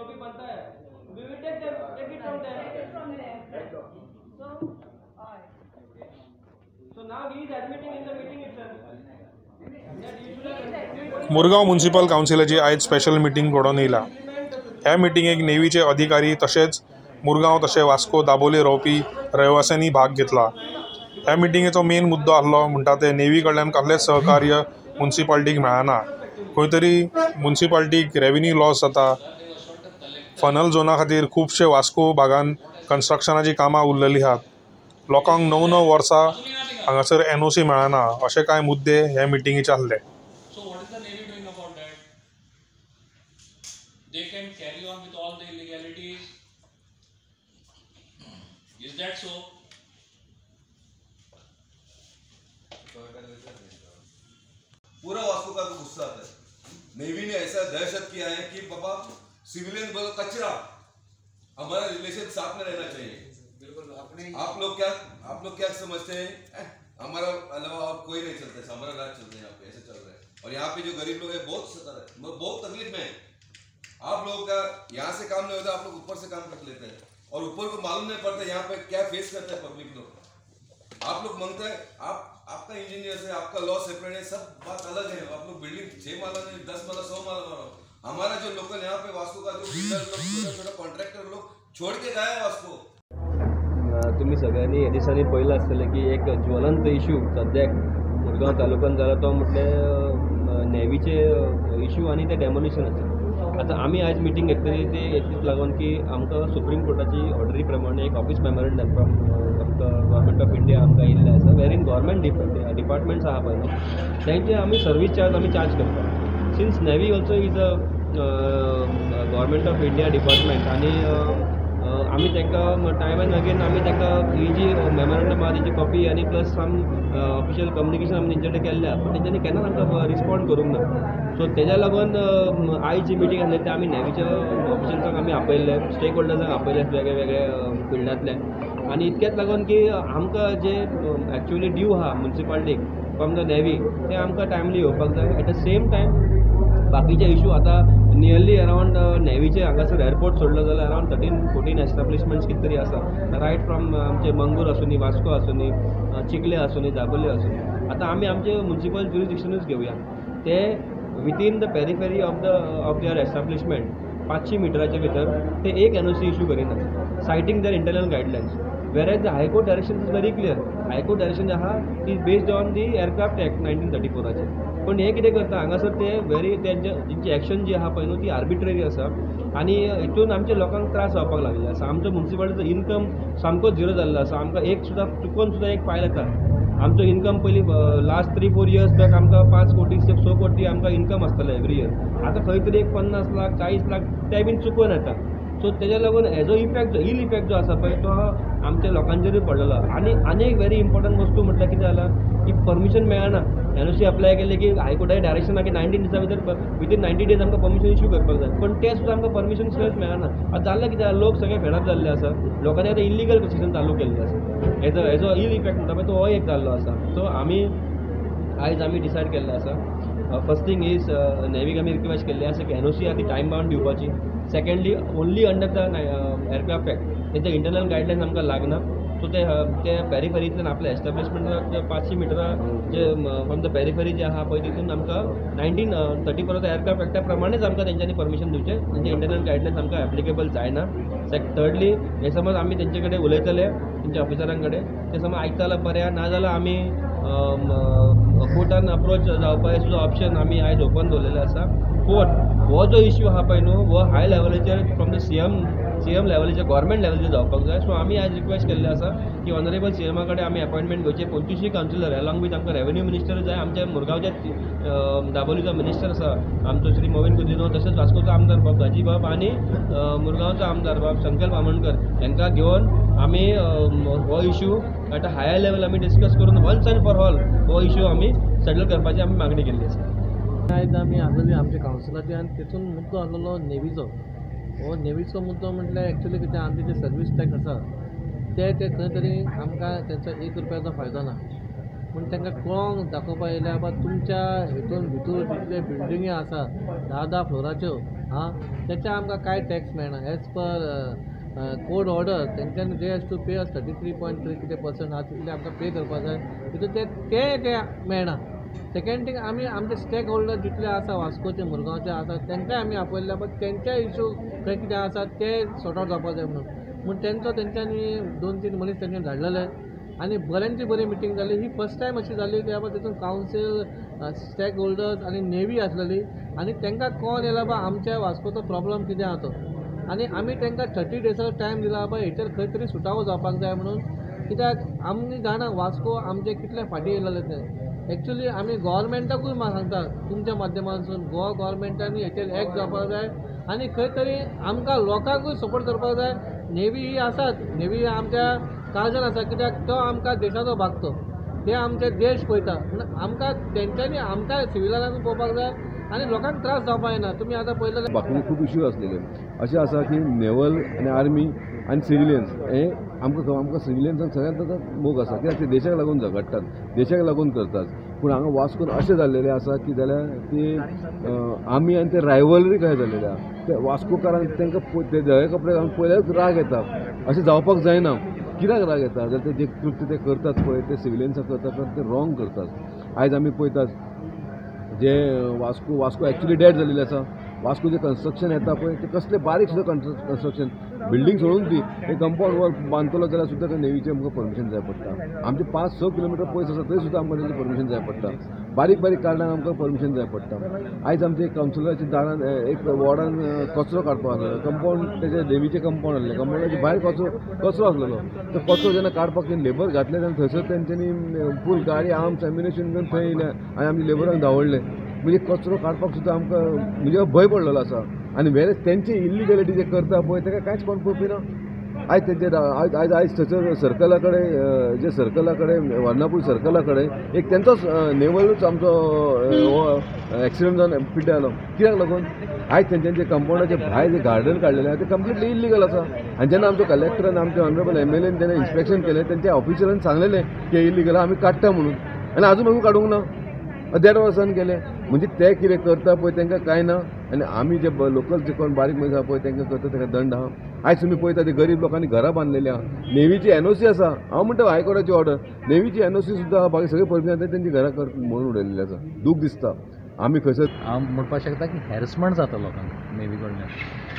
SOP बनता है, we will take them, take it from there. So, so now he is admitting in the meeting itself. Murgaon municipal कावन्सिलाची आयज special meeting घडोवन येयला. ह्या मिटिंगेक नेव्हीचे अधिकारी तशेंच मुरगांव तशें वास्को दाबोली रावपी रहिवाशांनी भाग घेतला. ह्या मिटिंगेचो मेन मुद्दो आसलो म्हणटा ते नेव्ही कडल्यान कसलेंच सहकार्य मुन्सिपाल्टीक मेळना. खंय तरी मुन्सिपाल्टीक रेवेन्यू लॉस जाता. फनल झोना खातीर खुबशे वास्को भागान कन्स्ट्रक्शनाची कामां उरलेलीं आहात. लोकांक 9 9 वर्सां हांगासर एनओसी मेळना अशे कांय मुद्दे हे मिटिंगेचे आसले. So what is the Navy doing about that? They can carry on with all the illegalities. Is that so? पूरा वास्को का गुस्सा आता है. नेवी ने ऐसा दहशत किया है कि बाबा सिविलियन बोलो कचरा, हमारा रिलेशन साथ में रहना चाहिए. बिल्कुल. अपने आप लोग क्या समझते हैं, हमारा अलावा और कोई नहीं चलता है, हमारा राज चलता है यहाँ पे, ऐसे चल रहा है. और यहाँ पे जो गरीब लोग हैं बहुत सता रहे हैं, बहुत तकलीफ में है. आप लोगों का यहाँ से काम नहीं होता, आप लोग ऊपर से काम कर लेते हैं और ऊपर को मालूम नहीं पड़ता यहाँ पे क्या फेस करता है पब्लिक लोग. आप लोग मांगता है, आप आपका इंजीनियर है, आपका लॉ सेपरेट है, सब बात अलग है. आप लोग बिल्डिंग 6 माला नहीं 10 माला 100 माला बनाओ. हमारा जो लोकल यहाँ पे वास्को का जो बिल्डर लोग, छोटा छोटा कॉन्ट्रैक्टर लोग छोड़ के गए वास्को. तुमी सगळ्यांनी ह्या दिसांनी पळयलां आसतलें की एक ज्वलंत इशू सद्याक मुरगांव तालुक्यान जाला तो म्हटल्यार नेव्हीचे इशू आनी ते डेमोलिशनाचे. आतां आमी आयज मिटींग घेतलेली ते हेतूक लागून की आमकां सुप्रीम कोर्टाची ऑर्डरी प्रमाणे एक ऑफिस मेमोरंडम फ्रॉम आमकां गव्हर्मेंट ऑफ इंडिया आमकां येयल्लें आसा, वेर इन गव्हर्मेंट डिपार्टमेंट्स आहा पळय न्हू तेंचे आमी सर्वीस चार्ज आमी चार्ज करता. Since navy also is a government of India department आनी आमी तांकां टायम एंड अगेन आमी तांकां ही जी मेमोरंडम आहा तेची कॉपी आनी प्लस सम ऑफिशियल कम्युनिकेशन आमी तेंचे कडेन केल्लें आहा, पूण तेंच्यांनी केन्नाच आमकां रिस्पोंड करूंक ना. सो तेज्या लागून आयज जी मिटींग आसली ते आमी नेव्हीच्या ऑफिशल्सांक आमी आपयल्ले, स्टेक होल्डर्सांक आपयल्ले वेगळे वेगळे फिल्डांतले. आनी इतक्याच लागून की आमकां जे एक्चुअली ड्यू आहा मुन्सिपाल्टीक फ्रॉम the navy ते आमकां टायमली येवपाक जाय. एट the same time बाकीचे इशू आतां नियरली अरावंड नेव्हीचे हांगासर एअरपोर्ट सोडलो जाल्यार अरावंड 13-14 एस्टाब्लिशमेंट्स कितें तरी आसा, रायट फ्रॉम आमचे मंगूर आसूनी, वास्को आसूनी, चिखले आसूनी, दाबोली आसूनी. आतां आमी आमचे मुन्सिपल ज्युरिसडिक्शनूच घेवया, ते within the periphery of the of their establishment 500 मिटराच्या भितर ते एक एनओसी इशू करिना, citing their internal guidelines. Whereas the high court direction is very clear. High court direction आहा is based on the aircraft act 1934. पूण हें कितें करता हांगासर ते व्हेरी तेंचे तेंची एक्शन जी आहा पळय न्हू ती आर्बिट्ररी आसा आनी हितून आमच्या लोकांक त्रास जावपाक लागिल्ले आसा. आमचो मुन्सिपालिटीचो इनकम सामकोच झिरो जाल्लो आसा. आमकां एक सुद्दां चुकोन सुद्दां एक फायल येता. आमचो इनकम पयलीं लास्ट 3-4 इयर्स बॅक आमकां 5 कोटी 6 कोटी आमकां इनकम आसतालें एवरी इयर. आतां खंय तरी एक 50 लाख 40 लाख ते बीन चुकोन येता. सो तेज्या लागून हेजो इफेक्ट जो इल इफेक्ट जो आसा पळय तो आमच्या लोकांचेरूय पडलेलो. आनी आनी एक व्हेरी इम्पोर्टंट वस्तू म्हटल्यार कितें जालां की परमिशन मेळना. एनओसी अप्लाय केलें की हायकोर्टाचें डायरेक्शन आहा की 19 दिसां भितर विदीन 90 डेज आमकां परमिशन इशू करपाक जाय, पण तें सुद्दां आमकां परमिशन सहज मेळना. आतां जालें कितें, लोक सगळे फेडअप जाल्ले आसा, लोकांनी आतां इल्लीगल कन्स्ट्रक्शन चालू केल्लें आसा. हेजो इल इफेक्ट म्हणटा पळय तो हो एक जाल्लो आसा. सो आमी आयज आमी डिसायड केल्लें आसा, फर्स्ट थिंग is नेव्हीक आमी रिक्वेस्ट केल्ली आसा की एनओसी आहा ती टायम बाउंड दिवपाची. Secondly only under the aircraft act तेंचे इंटरनल गायडलायन्स आमकां लागना. सो ते ते पेरिफेरींतल्यान आपल्या एस्टाब्लिशमेंटाक 500 मिटरां जे फ्रॉम the periphery जे आहा पळय तितून आमकां 1934 एअरक्राफ्ट एक्टा प्रमाणेच आमकां तेंच्यांनी परमिशन दिवचें, तेंचे इंटरनल गायडलायन्स आमकां एप्लिकेबल जायना. थर्डली हे समज आमी तेंचे कडेन उलयतले तेंच्या ऑफिसरां कडेन, ते समज आयकता जाल्यार बरें, ना जाल्यार आमी कोर्टान अप्रोच जावपाचें सुद्दां ऑप्शन आमी आयज ओपन दवरलेलें आसा. फोर्थ, हो जो इश्यू आहा पळय न्हू हो हाय लेवलाचेर फ्रॉम the CM लेवलाचेर गव्हर्मेंट लेवलाचेर जावपाक जाय. सो आमी आयज रिक्वेस्ट केल्लें आसा की ऑनरेबल सीएमा कडेन आमी अपॉयंटमेंट घेवची, 25 कावन्सिलर अलॉंग वीथ आमकां रेवेन्यू मिनिस्टर जाय, आमच्या मुरगांवच्या दाबोलीचो मिनिस्टर आसा आमचो श्री मोविन गुदिन्हो, तशेंच वास्कोचो आमदार बाब गाजीबाब आनी मुरगांवचो आमदार बाब शंकर बामणकर हांकां घेवन आमी हो issue at a higher level आमी डिस्कस करून वन्स एंड फॉर ऑल हो इशू आमी सेटल करपाची आमी मागणी केल्ली आसा. आयज आमी आसलेली आमच्या कावन्सिलाची आनी तेतून मुद्दो आसलेलो नेव्हीचो. हो नेव्हीचो मुद्दो म्हटल्यार एक्चुअली कितें आमचे जे सर्वीस टॅक्स आसा ते ते खंय तरी आमकां तेंचो 1 रुपयाचो फायदो ना. पूण तांकां कळोंक दाखोवपा येयल्या बाबा तुमच्या हितून भितूर जितले बिल्डिंगी आसा 10-10 फ्लोराच्यो आं तेच्या आमकां कांय टॅक्स मेळना. एज पर कोर्ट ऑर्डर तेंच्यांनी they has to pay us 33.3 कितें पर्संट आहा तितले आमकां पे करपाक जाय, तितून ते ते मेळना. सेकेंड थींग आमी आमचे स्टेक होल्डर जितले आसा वास्कोचे मुरगांवचे आसा तांकांय आमी आपयल्ले बट तेंच्याय इशू खंय कितें आसा ते सॉर्ट आवट जावपाक जाय म्हणून म्हूण तेंचो तेंच्यांनी 2-3 मनीस तेंच्यांनी धाडलेले आनी बऱ्यांची बरी मिटींग जाली. ही फर्स्ट टायम अशी जाली की बाबा तितून कावन्सील स्टेक होल्डर्स आनी नेवी आसलेली आनी तांकां कॉल येयला बाबा आमच्या वास्कोचो प्रॉब्लम कितें आहा तो आनी आमी तांकां 30 डेजाचो टायम दिला बाबा हेचेर खंय तरी सुटावो जावपाक जाय म्हणून. कित्याक आमी जाणा वास्को आमचे कितले फाटीं येयलेले ते. एक्चुली आमी गोवोरमेंटाकूय सांगता तुमच्या माध्यमांतसून गोवा गोवोरमेंटांनी हेचेर एक्ट जावपाक जाय आनी खंय तरी आमकां लोकांकूय सपोर्ट करपाक जाय. नेवी ही आसाच, नेवी आमच्या काळजान आसा कित्याक तो आमकां देशाचो भाग, तो ते आमचे देश पळयता म्हणून आमकां तेंच्यांनी आमकां सिविलांकूय पळोवपाक जाय आनी लोकांक त्रास जावपाक जायना. तुमी आतां पळयलें बाकी खूब इश्यू आसलेले अशें आसा की नेवल आनी आर्मी आनी सिविलियन्स हे आमकां आमकां सिविलियन्सांक सगळ्यांत मोग आसा कित्याक ते देशाक लागून झगडटात, देशाक लागून करतात. पूण हांगा वास्कोन अशें जाल्लेलें आसा की जाल्यार ती आमी आनी ते रायवलरी कशें जाल्लेले आसा ते वास्कोकारांक तांकां ते धवे कपडे घालून पयल्याच राग येता. अशें जावपाक जायना. कित्याक राग येता जाल्यार ते जे कृत्य ते करतात पळय ते सिविलियन्साक करतात ते रॉंग करतात. आयज आमी पळयतात जे वास्को वास्को एक्चुली डेड जाल्लेलें आसा. वास्को जे कन्स्ट्रक्शन येता पळय ते कसले बारीक सुद्दां कन्स्ट्रक्शन बिल्डींग सोडून दी एक कंपाउंड वॉल बांदतलो जाल्यार सुद्दां ते नेवीचें आमकां परमिशन जाय पडटा. आमचे 5-6 किलोमिटर पयस आसा थंय सुद्दां आमकां तेंचें परमिशन जाय पडटा. बारीक बारीक कारणान आमकां परमिशन जाय पडटा. आयज आमचे कावन्सिलराच्या दारान एक वॉर्डान कचरो काडपाक आसलेलो कंपाउंड तेजे नेवीचें कंपाउंड आसलें, कंपाउंडाच्या भायर कचरो कचरो आसलेलो. तो कचरो जेन्ना काडपाक तेणी लेबर घातले तेन्ना थंयसर तेंच्यांनी फूल गाडी आर्म्स एम्युनेशन घेवन थंय येयले आनी आमच्या लेबरांक धांवडले. म्हणजे कचरो काडपाक सुद्दां आमकां म्हणजे भंय पडलेलो आसा. आनी वेरेज तेंचे इल्लिगलिटी जे करता पळय ताका कांयच कोण पळोवपी ना. आयज तेंचे आयज आयज आयज थंयसर सर्कला कडेन जे सर्कला कडेन वर्णापूर सर्कला कडेन एक तेंचोच नेवलूच आमचो हो एक्सिडंट जावन पिड्ड्यार जालो. कित्याक लागून आयज तेंच्यांनी जे कंपाउंडाचे भायर जे गार्डन काडलेलें आसा तें कंप्लिटली इल्लिगल आसा. आनी जेन्ना आमचो कलेक्टरान आमचे ऑनरेबल एम एल एन जेन्ना इन्स्पेक्शन केलें तेंच्या ऑफिसरान सांगलेलें की इल्लिगल आमी काडटा म्हणून आनी आजून मेरेन काडूंक ना. 1.5 वर्सान केलें म्हणजे ते कितें करता पळय तांकां कांय ना. आनी आमी जे लोकल जे कोण बारीक मनीस आसा पळय तांकां करता तांकां दंड आहा. आयज तुमी पळयता ते गरीब लोकांनी घरां बांदलेली आहा. नेवीची एनओसी आसा, हांव म्हणटा हायकोर्टाची ऑर्डर, नेवीची एनओसी सुद्दां आहा, बाकी सगळे परमिशन आसा तेंची घरां म्हणून उडयलेली आसा. दूख दिसता आमी खंयसर हांव म्हणपाक शकता की हॅरसमेंट जाता लोकांक नेवी कडल्यान.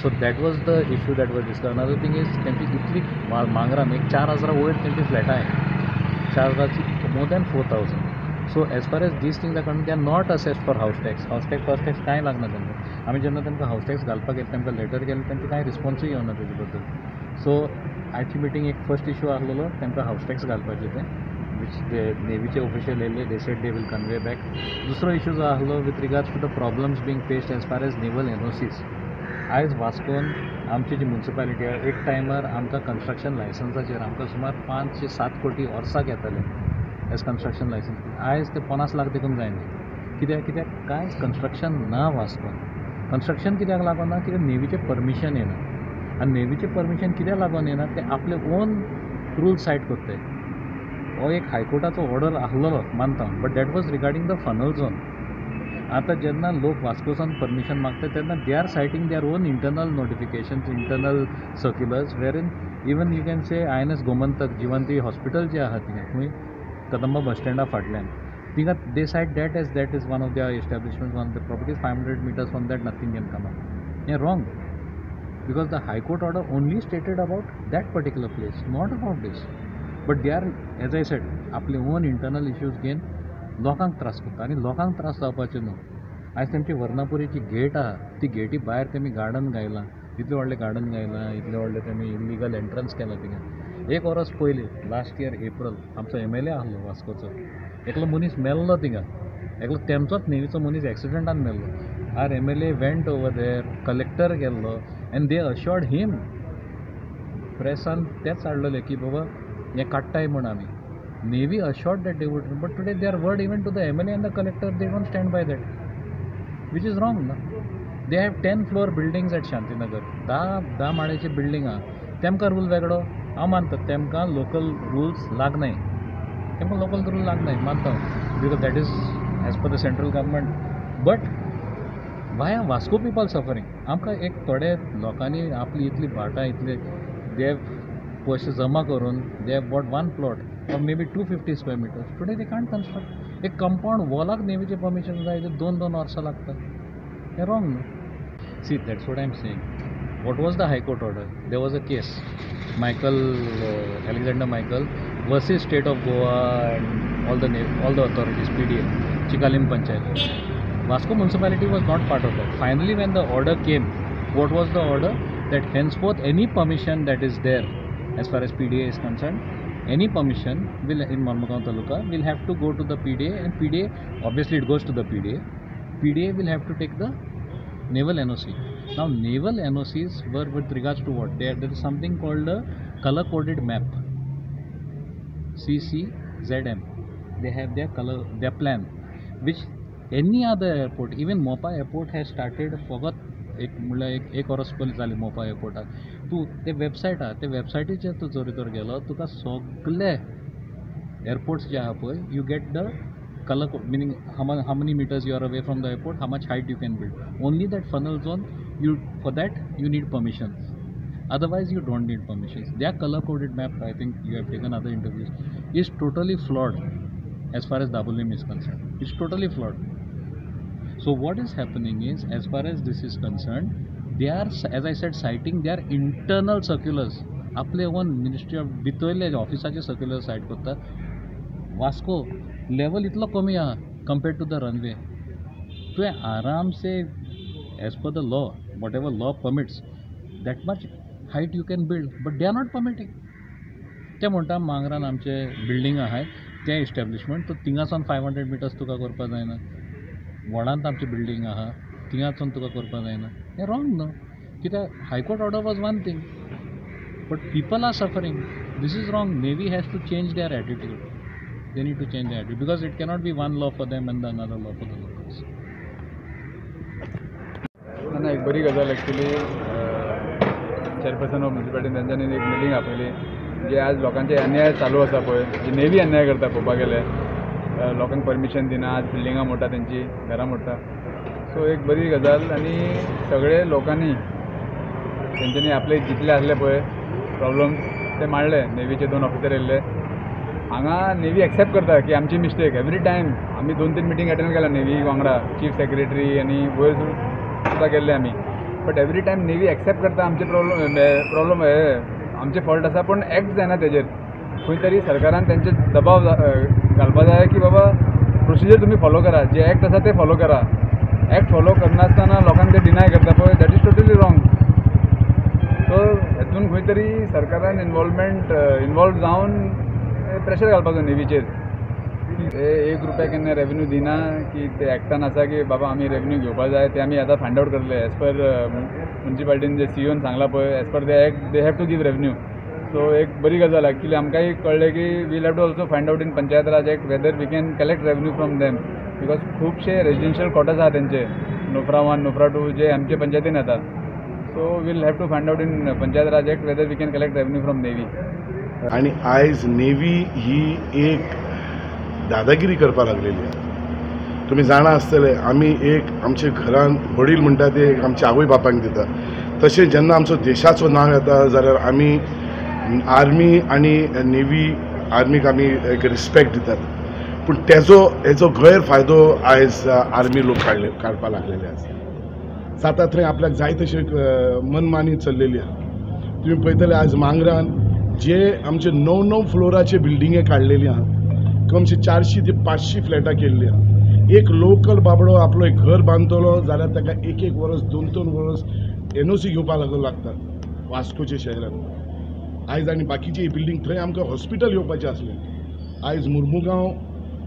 So that was the issue that was discuss. Another thing is तेंची इतली मांगरान एक 4,000 वयर तेंची फ्लॅटां आहाय, 4,000 more than 4,000. So as far as these things are concerned, they are not assessed for house tax. House tax, house tax कांय लागना तांकां. आमी जेन्ना तांकां हावस टॅक्स घालपाक गेले तांकां लेटर गेलें तांकां कांय रिस्पोन्सूय येवना तेजे बद्दल. सो आयची मिटींग एक फर्स्ट इशू आसलेलो तांकां हावस टॅक्स घालपाचें तें which they नेवीचे ऑफिशियल येयल्ले they said they will convey back. दुसरो इशू जो आसलो with regards to the problems being faced as far as naval NOCs. आयज वास्कोन आमची जी म्युन्सिपालिटी आहा एक टायमार आमकां कन्स्ट्रक्शन लायसन्साचेर आमकां सुमार 5 ते 7 कोटी वर्साक येताले एज कन्स्ट्रक्शन लायसन्स. आयज ते 50 लाख देखून जायना. कित्याक कित्याक कांयच कन्स्ट्रक्शन ना वास्कोन. कन्स्ट्रक्शन कित्याक लागून ना कित्याक नेवीचें परमिशन येना आनी नेवीचें परमिशन कित्याक लागून येना ते आपले ओन रूल सायट करताय. हो एक हायकोर्टाचो ऑर्डर आसलेलो मानता but that was regarding the funnel zone. आतां जेन्ना लोक वास्कोसान परमिशन मागता तेन्ना they are citing their own internal notifications, internal circulars wherein even you can say INS Gomantak Jeevanti hospital जें आहा थिंगा खंय कदंबा बस स्टँडा फाटल्यान थिंगा they cite that as that is one of their establishment, one of the properties. 500 meters from that nothing can come up. हें wrong because the high court order only stated about that particular place, not about this. But they are as I said आपले own internal issues घेवन लोकांक त्रास करता आनी लोकांक त्रास जावपाचें न्हू. आयज तेमची वर्णापुरीची गेट आहा ती गेटी भायर तेमी गार्डन घायलां, इतलें व्हडलें गार्डन घायलां, इतलें व्हडलें तेमी इल्लिगल एंट्रन्स केलां थिंगा. एक वर्स पयलीं लास्ट इयर एप्रिल आमचो एम एल ए आसलो वास्कोचो, एकलो मनीस मेल्लो थिंगा, एकलो तेमचोच नेवीचो मनीस एक्सिडंटान मेल्लो. Our M L A went over there, collector गेल्लो एंड they assured him. प्रेसान तेंच हाडलेलें की बाबा हें काडटाय म्हूण आमी. Navy assured that they would, but today their word even to the M L A and the collector they don't stand by that, which is wrong ना. They have 10 floor buildings at Shantinagar, 10 माळ्याची building आहा, तेमकां rule वेगळो. हांव मानता तेमकां local rules लागनाय, तेमकां local rule लागना मानता because that is as per the central government. But why are Vasco people suffering? आमकां एक थोडे लोकांनी आपली इतली भाटां इतले दे पयशे जमा करून they have bought one plot or maybe 250 square meters. Today they can't construct. एक कंपाऊंड वॉलाक नेवीचें परमिशन जाय, ते 2-2 वर्सां लागता. हें रॉंग न्हू. See, that's what I am saying. What was the high court order? There was a case, Michael Alexander Michael versus state of Goa and all the authorities, PDA, Chicalim Panchayat. Vasco municipality was not part of that. Finally, when the order came, what was the order? That henceforth any permission that is there as far as PDA is concerned, any permission will in Mormugao Taluka will have to go to the PDA, and PDA, obviously it goes to the PDA. PDA will have to take the naval NOC. Now naval NOCs were with regards to what? There is something called a color coded map, CCZM. They have their color, their plan, which any other airport, even Mopa airport has started. फकत एक म्हणल्यार एक वरस पयलीं जालें मोपा एअरपोर्टाक. तूं ते website आहा, ते वेबसायटीचेर तूं जरी तर गेलो तुका सगळे एअरपोर्ट्स जे आहा पळय, you get the colour code, meaning how many meters you are away from the airport, how much height you can build. Only that funnel zone, you for that you need permissions, otherwise you don't need permissions. Their color coded map, I think you have taken other interviews, is totally flawed as far as Dabolim is concerned. It's totally flawed. So what is happening is, as far as this is concerned, they are, as I said, citing their internal circulars. आपले own ministry of भितरले ऑफिसाचे circular site करता. Vasco level इतलो कमी आहा compared to the runway. तुवें आरामसे as per the law, whatever law permits, that much height you can build, but they are not permitting. ते म्हणटा मांगरान आमचे बिल्डींग आहाय तें इस्टॅब्लिशमेंट, तो थिंगासान 500 मिटर्स तुका करपाक जायना. वडांत आमची बिल्डींग आहा थिंगासून तुका करपाक जायना. हें रॉंग न्हू. कित्याक high court order was one thing, but people are suffering. This is wrong. Navy has to change their attitude. They need to change their attitude because it cannot be one law for them and the another law for the locals. ना एक बरी गजाल actually chairperson of म्युनिसिपालिटीन तेंच्यांनी एक meeting आपयली, जे आज लोकांचे अन्याय चालू आसा पळय, जे नेवी अन्याय करता पळोवपाक गेले, लोकांक परमिशन दिना, आज बिल्डिंगां मोडटा, तेंची घरां मोडटा. सो एक बरी गजाल आनी सगळे लोकांनी तेंच्यांनी आपले जितले आसले पळय प्रॉब्लम्स ते मांडले. नेवीचे 2 ऑफिसर येयल्ले हांगा. नेवी एक्सेप्ट करता की आमची मिस्टेक. एवरी टायम आमी 2-3 मिटींग अटेंड केला नेवी वांगडा, चीफ सेक्रेटरी आनी वयर सुद्दां केल्ले आमी. But every time navy accept करता आमचे प्रॉब्लम हे आमचे फॉल्ट आसा, पूण एक्ट जायना तेजेर. खंय तरी सरकारान तेंचे दबाव घालपा जाय की बाबा प्रोसिजर तुमी फॉलो करा, जे एक्ट आसा ते फॉलो करा. एक्ट फॉलो करनासतना लोकांक ते डिनाय करता पळय, that is totally wrong. So हेतून खंय तरी सरकारान इनवॉल्व जावन प्रेशर घालपाक जाय नेवीचेर. ते 1 रुपया केन्ना रेवेन्यू दिना की ते एक्टान आसा की बाबा आमी रेवेन्यू घेवपा जाय, ते आमी आतां फायंड आवट करतले. एज पर म्युनिसिपालिटीन जे सीईओन सांगला पळय, as per the act they have to give revenue. So एक बरी गजाल एक्चुअली आमकांय कळ्ळें की we'll have to also find out in Panchayat Raj act whether we can collect revenue from them, because खुबशे residential quarters आहा तेंचे, नोफ्रा 1 नोफ्रा 2 जे आमचे पंचायतीन येता. So we'll have to find out in Panchayat Raj act whether we can collect revenue from navy. आनी आयज नेवी ही एक दादागिरी करपाक लागलेली आसा. तुमी जाणा आसतले, आमी एक आमच्या घरान वडील म्हणटा ते एक आमच्या आवय बापायक दिता, तशें जेन्ना आमचो देशाचो नांव येता जाल्यार आमी आर्मी आनी नेवी आर्मीक आमी एक रिस्पेक्ट दितात, पूण तेजो हेजो गैरफायदो आयज आर्मी लोक काडपाक लागलेले आसा. जाता थंय आपल्याक जाय तशें मनमानी चल्लेली आसा. तुमी पळयतले आयज मांगरान जे आमचे 9-9 फ्लोराचे बिल्डिंगे काडलेली आहा, कमसे 400 ते 500 फ्लॅटां केल्ली आहा. एक लोकल बाबडो आपलो एक घर बांदतलो जाल्यार ताका 1-1 वर्स 2-2 वर्स एनओसी घेवपाक लागता वास्कोच्या शहरान. आयज आनी बाकीची बिल्डींग थंय आमकां हॉस्पिटल येवपाचें आसलें. आयज मुर्मुगांव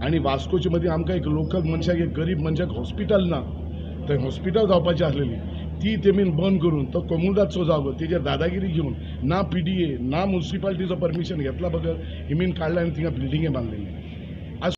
आनी वास्कोचे मदीं आमकां एक लोकल मनशाक, एक गरीब मनशाक हॉस्पिटल ना, थंय हॉस्पिटल जावपाचें आसलेली ती तेमीन बंद करून तो कोमुनिदादचो जागो तेजेर दादागिरी घेवन ना पीडीए ना म्युनिसिपालिटीचो परमिशन घेतला बगर हिमीन काडला आनी थिंगा बिल्डिंगे बांदलेली.